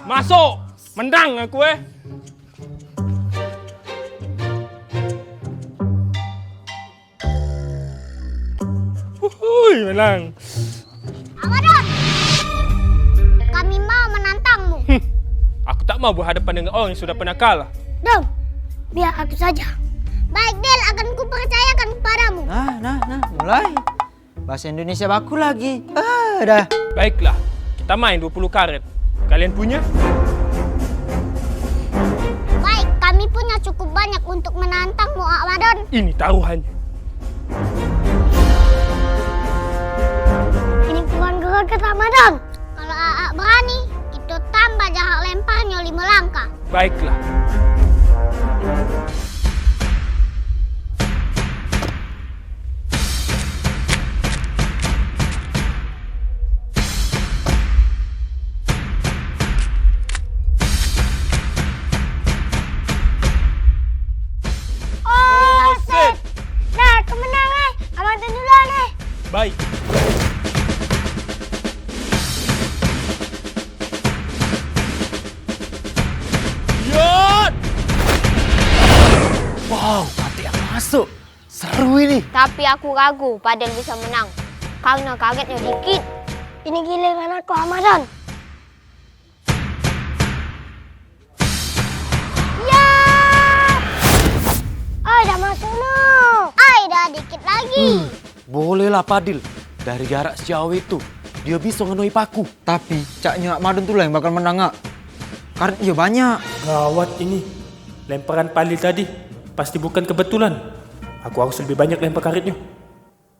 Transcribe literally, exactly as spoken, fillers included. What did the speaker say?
Masuk! Menang aku, eh! Uhuy, menang. Amadon, kami mau menantangmu. Hm, aku tak mau berhadapan dengan orang yang sudah pernah kalah. Dong, biar aku saja. Baik, Del, akan kupercayakan kepadamu. Nah, nah, nah, mulai. Bahasa Indonesia baku lagi. Ah, dah. Baiklah, kita main dua puluh karet. Kalian punya? Baik, kami punya cukup banyak untuk menantangmu, Amadon. Ini taruhannya. Ini bukan gerakan Amadon. Kalau Aak berani, kita tambah jarak lemparnya lima langkah. Baiklah. Oh, set. Nah, aku menang, eh. Abang tu duluan, eh. Baik. Yot! Wow, katik yang masuk. Seru ini. Tapi aku ragu Padel bisa menang karena karetnya dikit. Ini giliran aku, Amadon. Ya! Ai, dah masuk no. Ai, dah dikit lagi. Hmm, bolehlah Padil. Dari jarak sejauh itu, dia bisa ngenoi paku. Tapi caknya Amadon tu lah yang bakal menang, Ak. Karet dia banyak. Gawat ini. Lemparan Padil tadi pasti bukan kebetulan. Aku harus lebih banyak lempar karetnya.